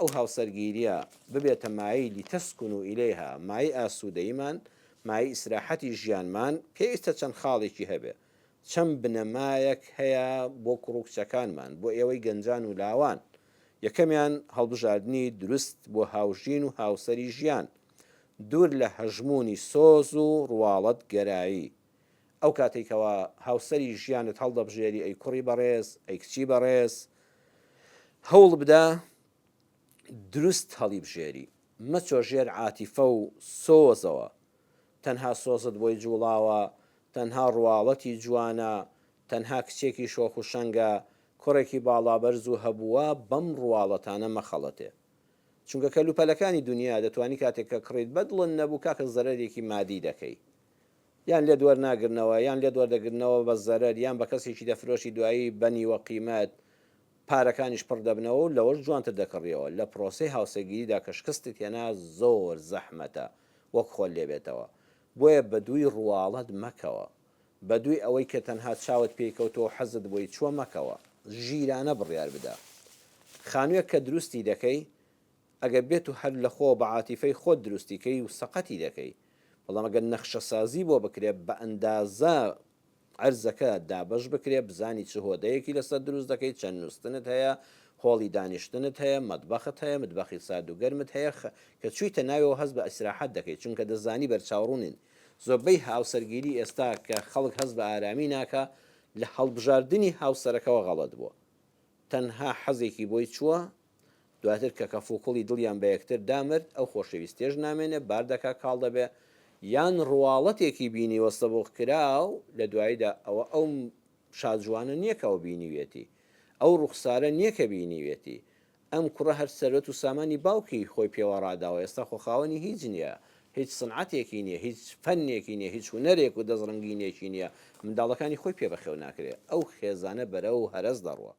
ئەو هاوسەرگیرییە ببێتە مایەی لتسکنوا الیها، مایەی ئاسوودەییمان، مایەی ئیسراحەتی ژیانمان، پێویستە چەند خاڵێکی هەبێ، چەند بنەمایەک هەیە بۆ کوڕ و کچەکانمان، بۆ ئێوەی گەنجان و لاوان. یەکەمیان هەڵبژاردنی دروست بۆ هاوژین و هاوسەری ژیان، دوور لە هەژموونی سۆز و ڕواڵەت گەرایی. ئەو کاتەی کەوا هاوسەری ژیانت هەڵدەبژێری ئەی کوڕی بەڕێز، ئەی کچی بەڕێز، هەوڵ بدە دروست هەڵیبژێری، مەچۆ ژێر عاتیفە و سۆزەوە، تەنها سۆزت بۆی جوڵاوە، تەنها ڕواڵەتی جوانە، تەنها کچێکی شۆخ و شەنگە، کوڕێکی باڵابەرز و هەبووە، بەم ڕواڵەتانە مەخەڵەتێ. چونکە کەلوپەلەکانی دونیا دەتوانی کاتێک کە کڕیت بەدڵت نەبوو کاکە زەرەرێکی مادی دەکەی. یان لێت وەرناگرنەوە یان لێت وەردەگرنەوە بە زەرەر یان بە کەسێکی دەفرۆشی دوایی بە نیوە قیمەت پارەکانیش پڕ دەبنەوە و لەوەش جوانتر دەکڕیەوە لە پرۆسەی هاوسەرگیریدا کە شکستت هێنا زۆر زەحمەتە وەک خۆت لێبێتەوە بۆیە بەدووی ڕواڵەت مەکەوە بەدووی ئەوەی کە تەنها چاوت پێی کەوتووە و حەزت بۆی چووە مەکەوە ژیرانە بڕیار بدە خانوویەک کە دروستی دەکەی ئەگەر بێتو هەر لەخۆوە بە عاتیفەی خۆت دروستی کەی و سەقەتی دەکەی بەڵام ئەگەر نەخشەسازی بۆ بکرێ بە ئەندازە عەرزەکە دابەش بکرێ بزانی چ هۆدەیەکی لەسەر دروست دەکەی چەند نوستنت هەیە هۆڵی دانیشتنت هەیە مەتبەخت هەیە متبەخی سارد و گەرمت هەیە کە چویتە ناویەوە هەست بە ئیسراحەت دەکەی چونکە دەزانی بەرچاوڕوونین زۆربەی هاوسەرگیری ئێستا کە خەڵک هەست بە ئارامی ناکا لە هەڵبژاردنی هاوسەرەکەوە غەڵەت بووە تەنها حەزێکی بۆی چووە دواتر کە کەفوکوڵی دڵیان بە یەکتر دامرد، ئەو خۆشەویستیەش نامێنێ، بار دەکا کاڵ دەبێ، یان ڕواڵەتێکی بینیوە سەبغ کراو، لە دواییدا ئەوە ئەو شاجوانە نیە کە ئەو بینیویەتی، ئەو ڕوخسارە نیە کە بینیویەتی، ئەم کوڕە هەر سەروەت و سامانی باوکی خۆی پێوە ڕاداوە، ئێستا خۆ خاوەنی هیچ نیە، هیچ سنعەتێکی نیە، هیچ فەنێکی نیە، هیچ هونەرێک و دەستڕەنگینێکی نیە، منداڵەکانی خۆی پێ بەخێو ناکرێ، ئەو خێزانە بەرەو هەرەس دەڕوا.